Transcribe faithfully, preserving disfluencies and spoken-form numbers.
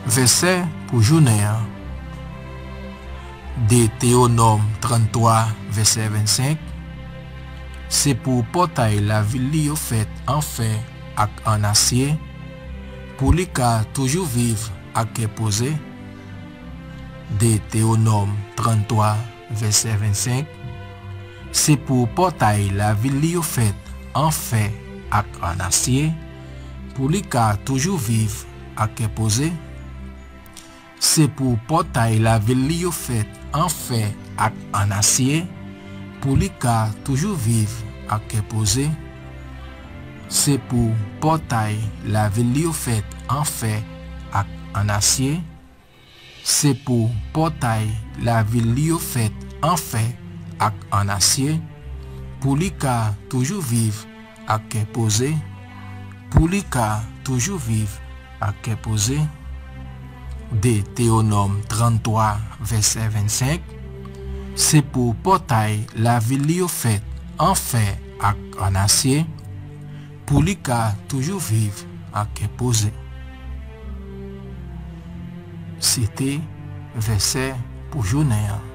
Vèsè pou jounen an. Detewonòm tranntwa, vèsè vennsenk. Se pou pòtay lavil li yo fèt an fè ak an asye, pou li ka toujou viv ak kè poze. Detewonòm tranntwa, vèsè vennsenk. Se pou pòtay lavil li yo fèt an fè ak an asye, pou li ka toujou viv ak kè poze. Se pou pòtay lavil li yo fèt an fè ak an asye, pou li ka toujou viv ak kè poze. Se pou pòtay lavil li yo fèt an fè ak an asye. Se pou pòtay lavil li yo fèt an fè ak an asye, pou li ka toujou viv ak kè poze, pou li ka toujou viv ak kè poze. Detewonòm tranntwa, vèsè vennsenk. Se pou pòtay lavil li yo fèt an fè ak an asye, pou li ka toujou viv ak kè poze. Se te vèsè pou jounen an.